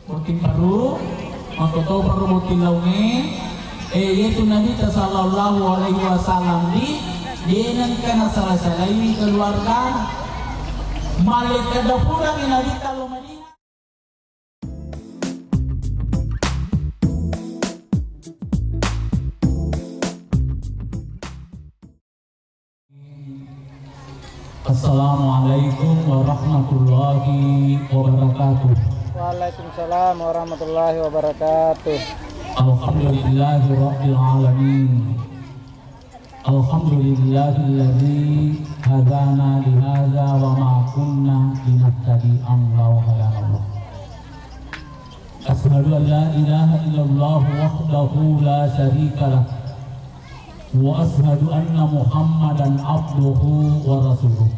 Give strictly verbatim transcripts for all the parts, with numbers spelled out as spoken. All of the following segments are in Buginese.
Botting paru, makkotoparo botting laungnge, eh, iyetu Nabitta sallallahu alaihi wasallam di, de nengka nasala-salaiwi keluarga. Mallekka dapurangi Nabitta lao Madinah. Assalamualaikum warahmatullahi wabarakatuh. Waalaikumsalam warahmatullahi wabarakatuh. Alhamdulillahi rabbil alamin. Alhamdulillahilladzi hadana lihadza wa ma kunna linahtadi laula an hadana Allah. Asyhadu an la ilaha illallah wahdahu la syarika lah. Wa asyhadu anna Muhammadan abduhu wa rasuluh.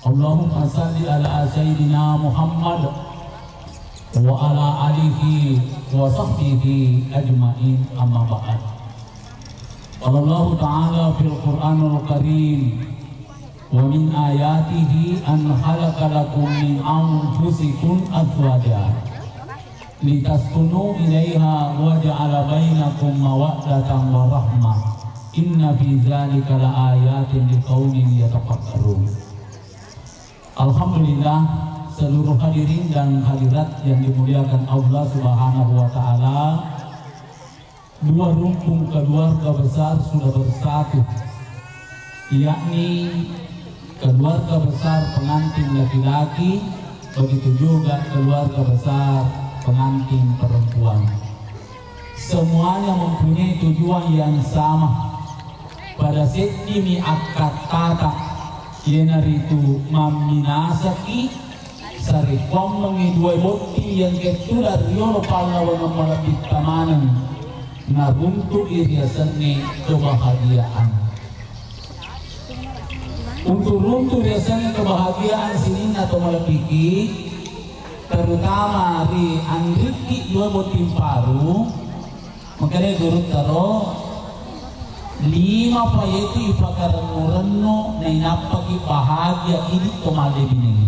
Allahumma salli ala sayyidina Muhammad wa ala alihi wa sahbihi ajma'in, amma ba'd. Qala Allahu ta'ala fil Qur'anil Karim, wa min ayatihi an khalaqa lakum min anfusikum azwaja litaskunu ilaiha wa ja'ala bainakum mawaddatan wa rahmah. Inna fi dzalika laayatin liqaumin yatafakkarun. Alhamdulillah, seluruh hadirin dan hadirat yang dimuliakan Allah Subhanahu wa Ta'ala, dua rumpun keluarga besar sudah bersatu, yakni keluarga besar pengantin laki-laki, begitu juga keluarga besar pengantin perempuan. Semuanya mempunyai tujuan yang sama. Pada seddimi akkattata, iyanaritu mamminasaki sarekkuammengngi duae botting yang kettuda riolo pallawangeng malebbitta maneng, naruntu'i riasengnge kebahagiaan. Untuk runtu riasengnge kebahagiaan sininna to malebbiki, terutama ri anrikki dua botting paru, makkedai guruttaro, lima pa yetu ipakarennu-rennu nainappaki bahagia idi to mallebinengnge.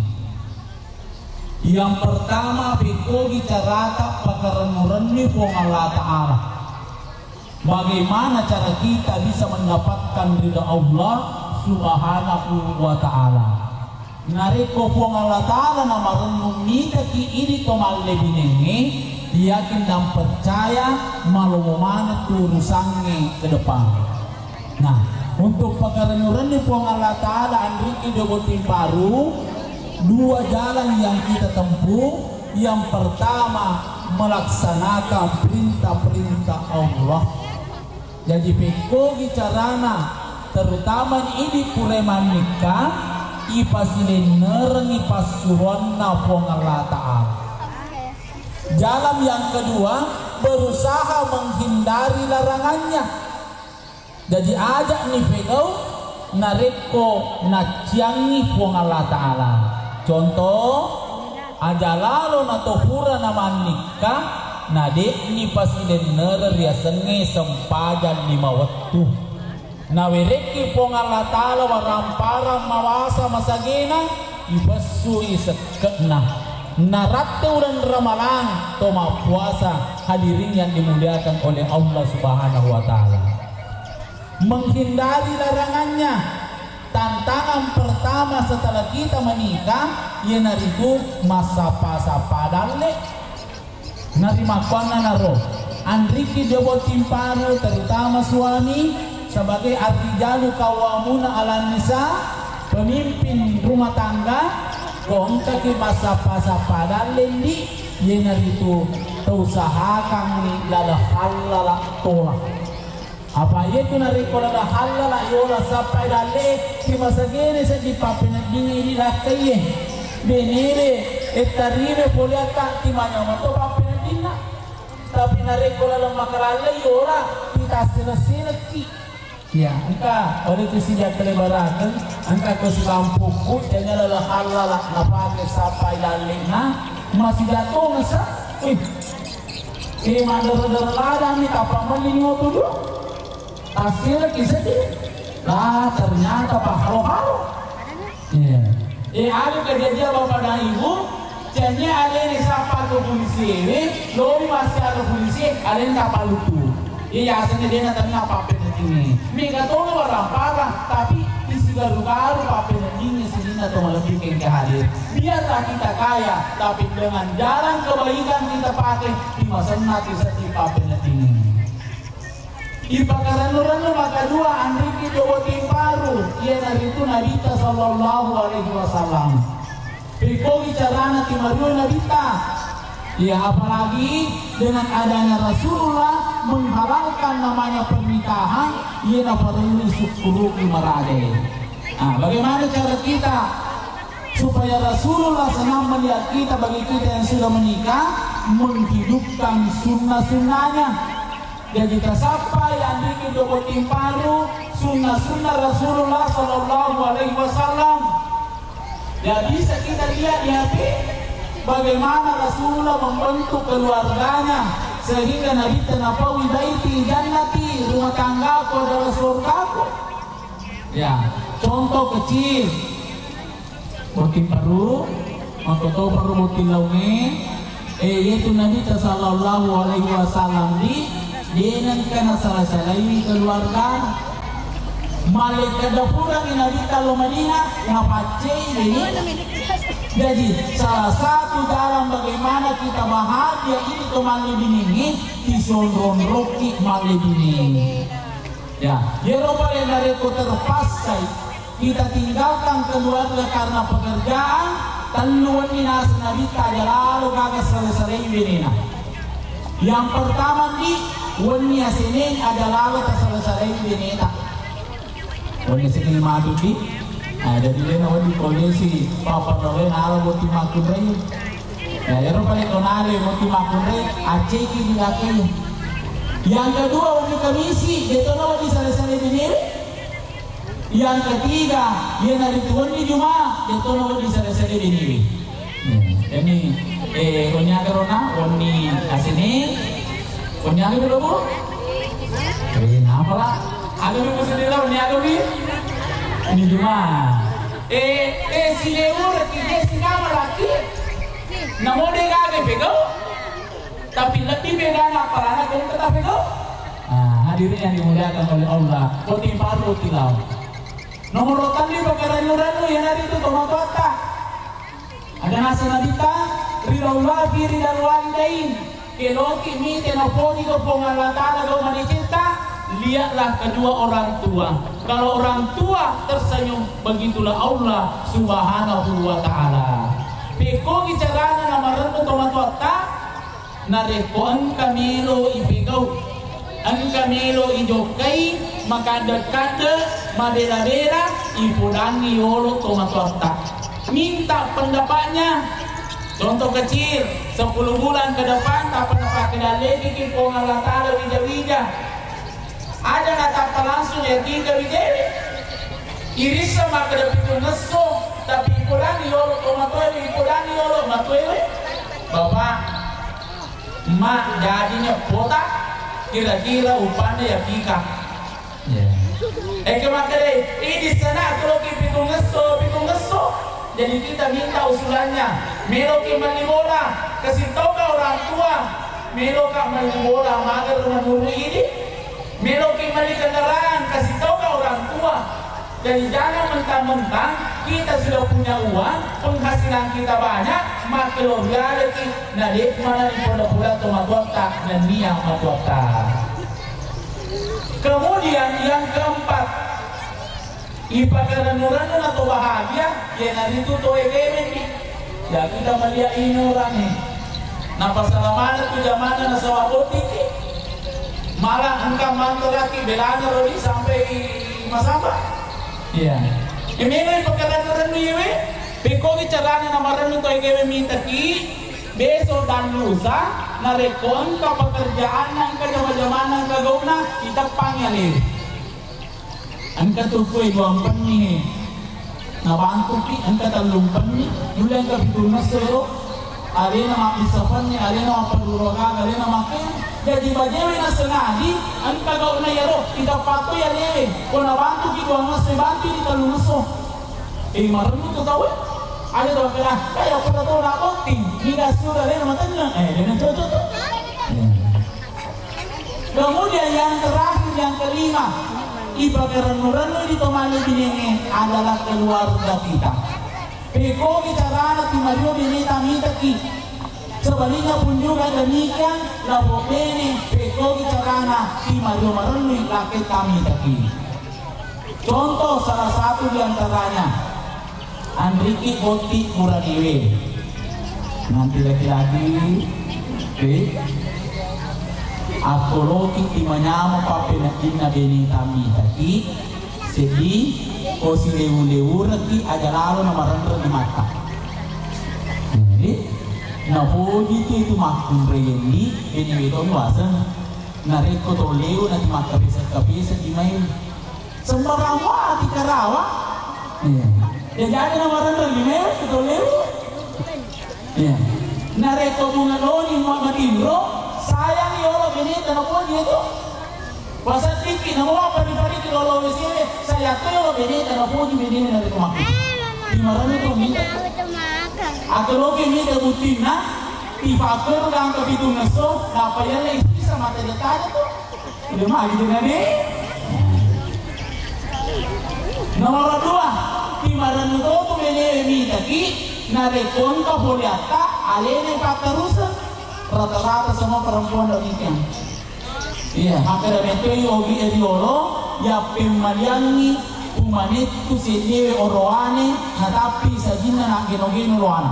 Yang pertama, pekkogi carata pakarennu-rennui Puang Allah Ta'ala. Bagaimana cara kita bisa mendapatkan ridha Allah Subhanahu wa Ta'ala? Narekko Puang Allah Ta'ala namarennu mitaki idi to mallebinengnge, yakin dan percaya malomo maneng tu urusangnge ke depan. Nah, untuk pakarennu-rennu Puang Allah Ta'ala anriki dua botting paru, dua jalan yang kita tempuh. Yang pertama, melaksanakan perintah-perintah Allah. Jadi, pekkogi carana, terutama idi pura mannikka, ipasilennerengi passuroanna Puang Allah Ta'ala. Jalan yang kedua, berusaha menghindari larangannya. Jaji, aja'ni pegau narekko nacciangngi Puang Allah Ta'ala. Contoh, aja lalo nato pura namannikka, na de'ni pasilennereng riasengnge sempajang lima wettu. Nawerekki Puang Allah Ta'ala waramparang mawasa masagena, ipessui sekke'na. Naratte uleng Ramalang to mappuasa, hadirin yang dimuliakan oleh Allah Subhanahu wa Ta'ala. Menghindari larangannya. Tantangan pertama setelah kita menikah, iyanaritu massappa-sappa dalle. Narimakkuannanaro, anriki dua botting paru, terutama suami, sebagai ar-rijalu qawwamuna 'alan nisa, pemimpin rumah tangga, ko engkaki massappa-sappa dalle, ndi, iyanaritu tausahakangngi laleng hallala tola. Apa iyetu narekko laleng hallala yola sappai dalle, timasagene seddi pappeneddingnge idi lakkaiye. Benewe, ettariwe pole atta timanyameng to pappeneddinna. Tapi narekko laleng makalalle yola, titassele-selekki. Ya, engka, pada tu sijak kelebarakeng, engka ko silampukku, tanya laleng hallala, napake sappai dalle na, masih jatuh ngesa. Wih, eh, madara-dara ladang ni, tappa melli ni oto dua. Tassilekki seddi. Lah, ternyata paharo-haro. Iya. Eh, ada kejadian Bapak dan Ibu, Tania alena sappa ko polisi we, lobi massiaro polisi, alena tappa luttu. Iya, asenna dena tenna pappeneddingnge. Mega tona warang-parang, tapi isigaru-garu pappeneddingnge sininna to malebbi engka hadir. Biarlah kita kaya, tapi dengan jalan kebaikan kita pakai, timasenna tu setti pappeneddingnge. Ipakarennu-rennu makadua anriki to botting paru, iyanaritu Nabitta sallallahu alaihi wasallam. Pekkogi carana timarui Nabitta. Ya, apalagi dengan adanya Rasulullah menghalalkan namanya pernikahan, iya naparellu sukkuruki marade. Nah, bagaimana cara kita supaya Rasulullah senang melihat kita, bagi kita yang sudah menikah, menghidupkan sunnah-sunnahnya. Jadi tasappai anriki to botting paru, sunnah-sunnah Rasulullah sallallahu alaihi wasallam. Ya, bisa kita lihat di H P bagaimana Rasulullah membentuk keluarganya sehingga Nabitta napaui, "Baiti jannati, rumah tanggaku adalah surgaku." Ya, contoh kecil. Botting paru, makkotoparo botting laungnge, eh, iyetu Nabitta sallallahu alaihi wasallam di, de nengka nasala-salai keluarga. Male kada purangi Nabitta lo Madinah, napaccei bene. Jadi, salah satu jalan bagaimana kita bahagia ini to mallebinengnge, tisonronrokki mallebinengnge. Ya, yero pale narekko terpaksai kita tinggalkan keluarga karena pekerjaan, tellu wenni naseng Nabitta aja lalo gaga sare-sarei benena. Yang pertama, di wenni aseneng aja lalo tasare-sarei beneta. Wenni aseneng matu di. Nah, jadi dena wenni polisi papa dole nalo botting makkunrai. Ya, ero pale tonale moti makkunrai, acceki di lakei. Yang kedua, wenni Kamisi, de tona wedding sare-sare benewe. Yang ketiga, iyanaritu wenni Juma, de tona wedding sare-sare benewe. Hmm, ini, eh, wenni aga rona, wenni asini, wenni aga dulu, Bu? Eh, napa lah? Aga dulu sendiri lah, wenni aga, Bi? Wenni Juma. Eh, eh, si Lewu, reki, dia si nama laki. Namo de gaga pegau, tapi lebih bedana apalana kau kata pegau. Ah, hadirin yang dimuliakan oleh Allah, botting paru tilao. Nomor tellu pakarennu-rennu iyanaritu tomatoatta. Ada naseng Nabitta, ridallah fi ridal walidain. Keloki mite napoji ko Puang Allah Ta'ala gau madecetta, lihatlah kedua orang tua. Kalau orang tua tersenyum, begitulah Allah Subhanahu wa Ta'ala. Pekkogi carana namarennu tomatoatta, narekko engka melo ipegau, engka melo ijokkai, makadde-kadde, mabela-bela, ipodangi yolo tomatoatta. Minta pendapatnya. Contoh kecil, sepuluh bulan ke depan, tappa napakkedallekiki Puang Allah Ta'ala wija-wija. Aja natappa langsung yakika wijawe. Irissa makkeda pitungngesso, tapi ipodangi yolo tomatoawe, ipodangi yolo matoawe. Bapak, Mak, jadinya pota, kira-kira uppanna yakika. Iya. Eke makkeda, idi sana tuloki pitungngesso, pitungngesso. Jadi kita minta usulannya, meloki melli bola, kasih tauka orang tua, meloka melli bola, mager menurut ini, meloki melli kendaraan, kasih tauka orang tua. Jadi jangan mentang-mentang kita sudah punya uang, penghasilan kita banyak, maka lo biarki, na dek mana di pula-pula tomatoatta, nennia matoatta. Kemudian yang keempat, ipakarennu-rennu na to bahagia, iyanaritu to egewe ni. Ya, kita melihat ini orang ni. Napasala maneng tu jamana nasaba bottingki. Malah engka manteraki belana rodi sampai masamba. Iya. Ini ipakarennu-rennu iwe, pekkogi carana namarennu to egewe mitaki, besok dan lusa, narekko engka pekerjaanna, engka jama-jamana, engka gauna, iteppangi alewe. Engka tu kue duang penni he. Nabantuki engka tellung penni, nulle engka pitungngesso ero. Alena mabbissa penni, alena mapperuru gaga, alena makkeda. Jaji bajewe nasenadi, engka gau'na iyaro, iteppa toi alewe. Ko nabantuki duangngesso, bantu di tellungngesso. Eh, marennu tu tauwe. Ada tu kena, kayak pernah tu nak botting, tidak sudah dia nama tenang, eh, dia nak cocok tu. Ya. Kemudian yang terakhir, yang kelima, ipakarennu-rennu di tomani binene adalah keluarga kita. Pekogi carana timario beneta mitaki. Sebaliknya pun juga demikian, labo bene pekogi carana timario marennui laketa mitaki. Contoh salah satu di antaranya, anriki botti buranewe. Nanti laki-laki, eh, akkoloki timanyameng pappeneddinna beneta mitaki, seddi ko silewu-lewurekki aja lalo namarenreng di matta. Jadi, napoji tu itu makkunrai yendi, benewe to waseng. Narekko to lewu nati makkapeseng-kapeseng di mai. Sembarang wati karawa. Iya. Ya jadi namarenreng di mai to lewu. Iya. Narekko bunga doni mua matinro, sayang yolo beneta napoji itu. Pasaddikki namo pari-pariki lolo W C W, saya to yolo beneta napoji benewe narekko makku. Di marana to mita. Atau loki mita buttinna, tipakkoro gangka pitung esso, nappa yalla isisa mata dia tanya tu. Udah mah gitu kan, eh? Nomor dua, timarennu to tu benewe mitaki, narekko engka pole atta, alena ipatteruseng. Rata-rata semua perempuan demikian. Iya, makkeda metoi ogi e riolo, yappemmaliangngi umanettu seddewe oroane, natappi sajinna naggeno-geno roana.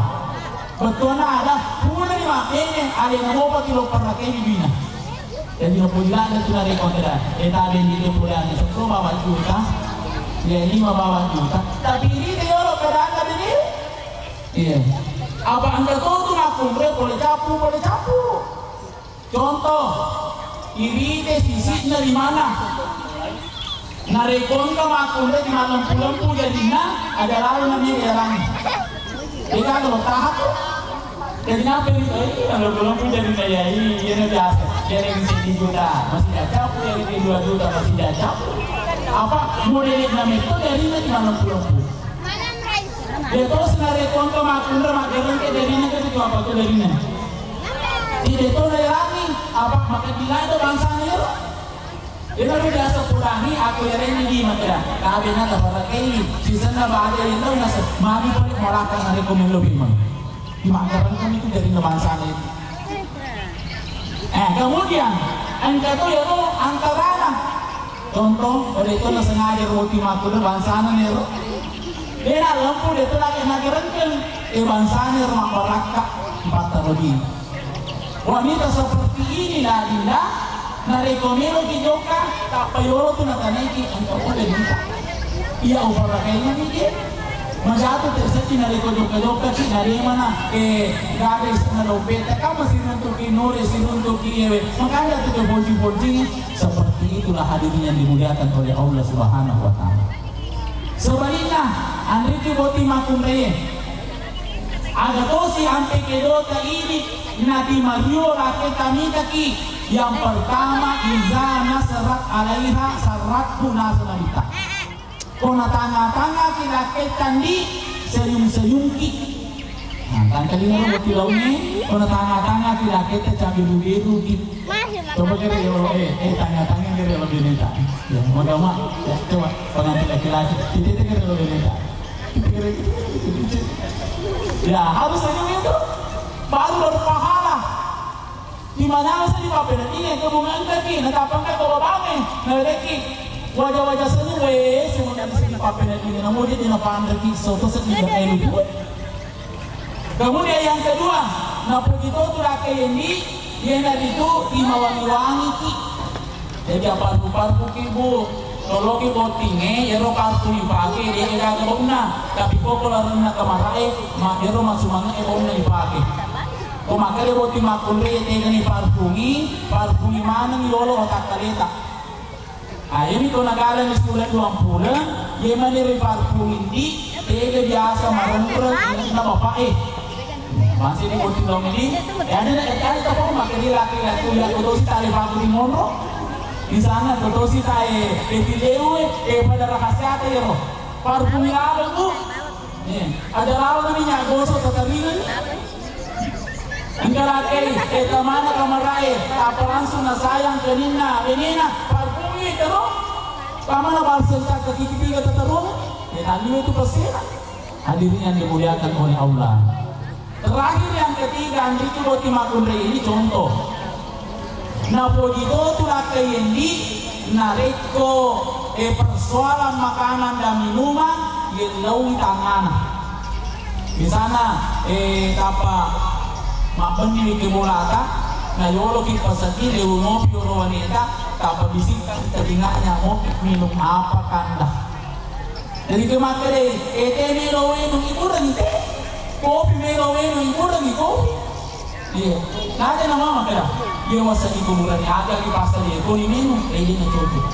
Bettuanna ada, purani mabbene, alena mopa kilo perrakai bibina. Jadi napoji ladde tu narekko makkeda, e tabe ni tu pole anu seppulo bawa juta, ya lima bawa juta. Tapi ini riolo keadaanna bini. Iya. Apa engka to tu makkunrai pole cappu, pole cappu. Contoh, irite sisi'na di mana? Narekko engka makkunrai di malempu-lempu jarinna, aja lalo nami riarangi. Ega lo taha tu. Jadi napa ini? Oh, iya, malempu-lempu jarinna ya, iya, biasa. Jadi bisa tiga juta, masih diacap, jadi dua juta, masih diacap. Apa model namanya itu jarinna di malempu-lempu? Iya to senare konto makkunra maggereng ke darina ke tu apa tu darina. Tidak to dairangi apa maka dilado bangsana ero. Ero biasa purangi aku yarengi di matra. Tabe na tabarakei sisenna baja yang tahu nasa mami pole molaka nare komelo bimang. Di maggereng kami tu darina bangsana itu. Eh, kemudian engka to ya to antarana. Contoh, oleh to nasengaja roti makkuda bangsana nero. Dena lempu de to lagi nagerengkeng. Eh, bangsana ro mabbarakka empat roti. Wanita seperti inilah Dinda. Narekko melo ki jokka, tappa yolo tu natanaiki engka pole Dinda. Iya, upara kayaknya ni dia. Majatu terseddi narekko jokka-jokka ki naremana, eh, gaga isenna dompetta, kan masih runtuki nure, si runtuki ewe. Makanya tu ke bonci-bonci. Seperti itulah hadirin yang dimuliakan oleh Allah Subhanahu wa Ta'ala. Sebaliknya, anriki boti makkunraie. Aga tosi ampe kedota ini natimario laketa mitaki. Yang pertama, iza nasarat alaiha sarrathu nasa nabitta. Ko natanga-tangaki laketta ndi, senyum-senyumki. Nah, tangkalinga ro boti laungnge, ko natanga-tangaki laketta caberu-beruki. Coba kere yolo, eh, eh, tanga-tanga kere yolo beneta. Ya, magama, ya, coba pengantin laki-laki, titete kere yolo beneta. Ya, harus senyum itu. Baru berpahala. Di mana saja pappeneddinge kebungaengkaki, natappa engka ko babangnge, nawerekki waja-waja senyum, we, semuanya bisa di pappeneddinge, namu dia dina panreki, soto seddi ke elu. Kemudian yang kedua, napuji to tu rakke yendi, yena ritu imawangi-wangiki. Jadi apa parfum-parfumki, Bu? Loloki bottinge, yero parfum ipake, dia ega bonna. Tapi koko larenna kamarae, ma yero masumange bonna ipake. Ko makkeda botting makkunrai tegani parfungi, parfungi maneng yolo watakkaleta. Ah, iyami ko nagalani sula duang puleng, ye manero parfungi ndi, tega biasa marenreng inenna bapake. Masih di botting dong ini, ya ada nak kali tak mau makan di laki-laki ya kotosi tali paku di monro. Di sana kotosi tae, eh, di lewe, eh, pada rahasia ta yero. Parfungi laleng, Bu. Eh, ada lawan minyak gosok tataringan. Engka lakkai, eh, tamana kamarae, apa langsung nasayang keninna benena, parfumi terus. Tamana balsel tak ketiga-tiga tataruang, eh, tadi itu pesena. Hadirin yang dimuliakan oleh Allah. Terakhir, yang ketiga, anriki boti makkunrai ini contoh. Napoji to tu lakkai endi, narekko, eh, persoalan makanan dan minuman, yellauwi tangana. Misalna, eh, tapa mabbenni ke bolata, na yolo ki pasaki lewu ngopi oro wanita, tapa bisikka telinganya, ngopi minum apa kanda. Jadi ke makkeda, eh, teh melo wenung iburangi teh, kopi melo wenung iburangi kopi. Iya. Naja na mama keda, iya wasani kuburan aga di pasar iya koni menu, eh, dia na cocok.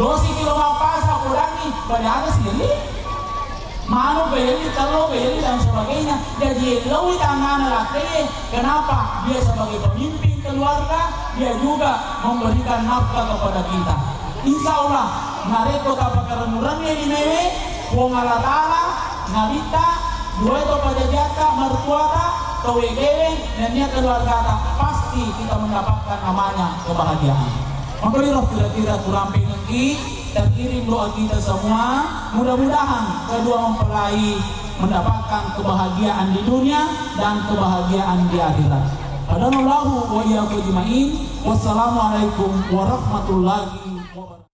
Dosi kilo mapasa kurangi, pada aga sih ini? Manu bayani, tello bayani dan sebagainya. Jadi lawi tangana lakkai, kenapa? Dia sebagai pemimpin keluarga, dia juga memberikan nafkah kepada kita. Insya Allah, narekko tapakarennurengnge limewe, Puang Allah Ta'ala, Nabitta, duae to pajajiatta, mertuata, tau egewe, nennia keluargata, pasti kita mendapatkan namanya kebahagiaan. Maka roh kira-kira kurang pengengki, terkirim doa kita semua, mudah-mudahan kedua mempelai mendapatkan kebahagiaan di dunia dan kebahagiaan di akhirat. Hadanallahu wa iyyakum ajmain. Wassalamualaikum warahmatullahi wabarakatuh.